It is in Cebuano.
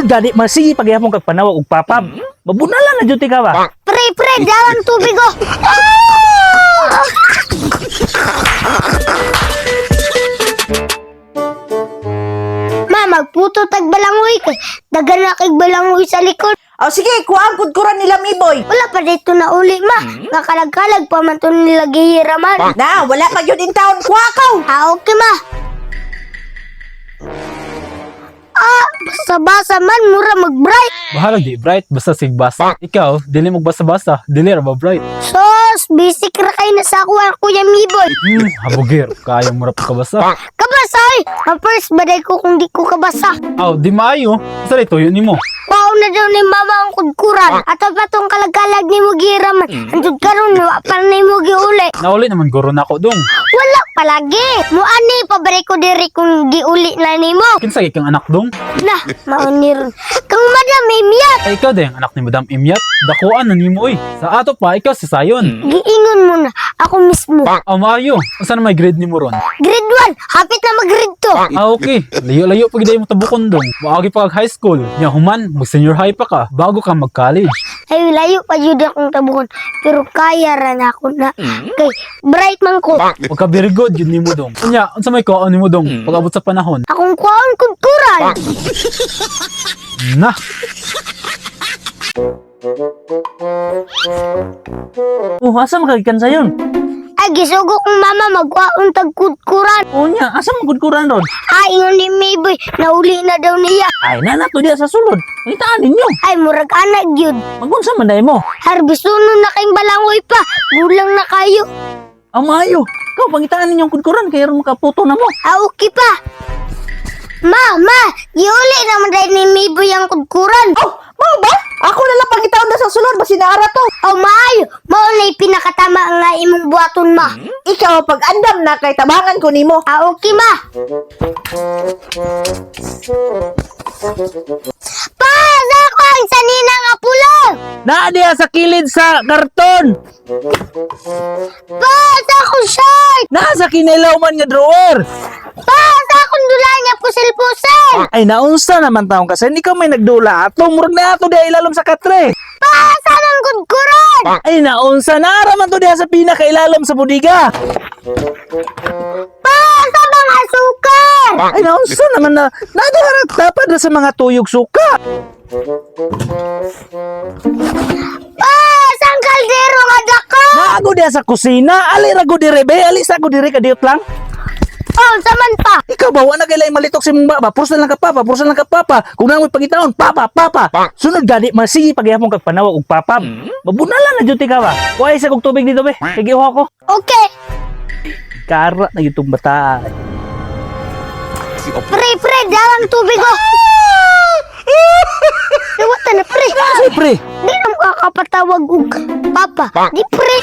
Sunod gani, masige pagyapon kag panawag og papa. Mabunala na jud ka ba? Pre, pre, dalang tubig oh. Ma, magputo tag balangoy kay dagan na kay balangoy sa likod. O sige, kuhaan pud kuran nila Miboy. Wala pa dito na uli, ma. Nakalag-kalag pa man to nila gihiraman. Na, wala pa yun in town. Kuha ka. Ah, okay, ma. Ah, basa-basa man, mura mag-bright. Bahala di bright, basta sigbasa. Ikaw, dili magbasa-basa, dili ra ba bright? Sos, basic ra kay na sa ako ang Kuya Miboy. Habugir, kaya mo ra pa kabasa. Kabasa oy! Ang first baday ko kung di ko kabasa. Aw, di maayo. Sa ito yun nimo. Pao na daw ni mama ang kudkuran. Ato pa tong kalag-kalag ni mo gihiraman. Antod karon wa pa ni mo giuli. Nauli naman guro nako dong. Wala palagi. Muani pabalik ko diri kung giuli na nimo. Kinsa kay kang anak dong? Na, mauni ron. Kang Madam Imyat, Ay ikaw dayang anak ni Madam Imyat. Dakuan na nimo oy. Sa ato pa ikaw si Sayon. Giingon mo na ako mismo. Aw maayo. Unsa na may grade nimo ron? Grade 1, hapit na mag-grade 2. Ah, okay. Layo-layo pag mo tabukon dong. Maagi pa kag high school. Nya human, mag senior high pa ka bago ka mag-college. Ay, layo pa yun akong tabukon. Pero kaya ra na ako na. Kay, bright man ko. Pagka very good yun nimo dong. Unya, unsa may kuan nimo dong pag abot sa panahon? Akong kuwaon kudkuran. Na. Oh, asa man kagikan sayon? Ay, gisugo kong mama magkuwaon tag kudkuran. Unya, asa man kudkuran ron? Ay, ingon ni Mayboy, nauli na daw niya. Ay, na to diya sa sulod. Pangitaan ninyo. Ay, murag anak yun. Magunsa man dai mo. Harbisuno na kayong balangoy pa. Gulang na kayo. Ang maayo. Ikaw, pangitaan ninyo ang kudkuran kay aron makaputo na mo. Ah, okay pa. Ma, ma, giuli naman dahil ni Mayboy ang kudkuran. Oh, mao ba? Ako na lang pangitaon na sa sulod basin naara to. Oh, maayo. Mao na pinakatama nga imong buhaton, ma. Ikaw pag andam na kay tabangan ko nimo. Ah, okay, ma. Pa, sa ako ang sanina nga pulo. Naa diya sa kilid sa karton. Pa, sa akong shirt. Naa sa kinilaw man nga drawer. Pa, sa akong dula niya pusil-pusil. Ay, naunsa naman taong kasi ikaw may nagdula ato. Murag na ato diya ilalom sa katre. Pa, sa nang kudkuran. Ay, naunsa na raman to diya sa pinakailalom sa budiga. Pa, sa mga sukar. Ay, naunsa naman na. Nadaharap dapat na sa mga tuyog suka. Pa, sa ang kaldero nga dako. Naago diya sa kusina. Ali rago dire be. Ali sa ko dire kadiyot lang. Oh, saman pa. Ikaw ba, wala kailay malitok si mong baba. Pursa lang ka papa, pursa lang ka papa. Kung nangoy pagitaon, papa, papa. Sunod gani, masige pagyapon kag panawag og papa. Mabunala na jud ka ba? Kuhay sa kog tubig dito be. Kay giuha ko. Okay. Kara na gyud tong bata. Pre, pre, dalang tubig oh. Liwatan na, pre. Ay, pre. Di na makakapatawag og papa. Di, pre.